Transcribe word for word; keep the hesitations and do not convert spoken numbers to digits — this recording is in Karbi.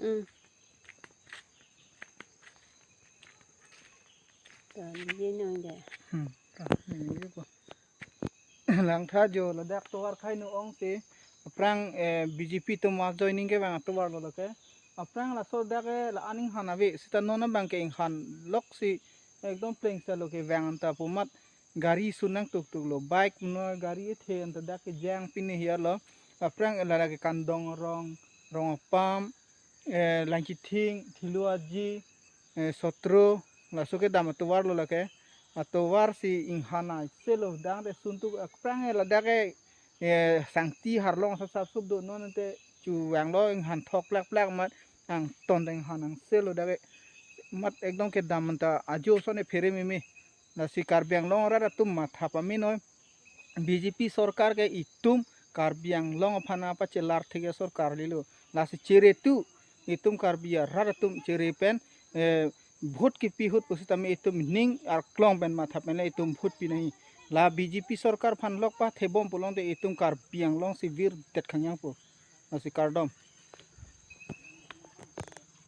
Hmm. Tangji nang de. Hmm. Ta, nangji ko. Langtha jo ladak tovar khai nu ong si. Aphrang, eh, B J P atum mass joining kevang atovar lo lake. Aphrang laso dak ke la-an inghan ave seta non abang ke inghan lok si ekdom plengsa lo kevang anta pu amat gari sun nangtuk tuk lo, bike no gari ethe anta dak kejang pine hiya lo. Aphrang ladak ke Kandong Rong, Rong Apam, eh, Langchithing, Thilu Aji, eh, Sotro, laso kedam atovar lo lake. Atovar si inghan ai selo dang de sun tuk aphrang ke ladak ke, eh, sangti harlong sap sap sup do non ante chuvang lo inghan thok plak plak amat angton dang inghan angselo dak ke. Amat ekdom kedam anta ajo son ephere meme. Lasi Karbi Anglong arat atum matha pame noi. B J P sorkar ke itum Karbi Anglong aphan pachelar thek asorkar lilo. Lasi chere tu itum Karbi arat atum chere pen, eh, vote kipi ahut pusitame itum ning arklong pen matha pen le itum vote pi nangji. La B J P sorkar aphan lok pathebom pulote itum Karbi Anglong si virdet khangjang po. Lasi kardom.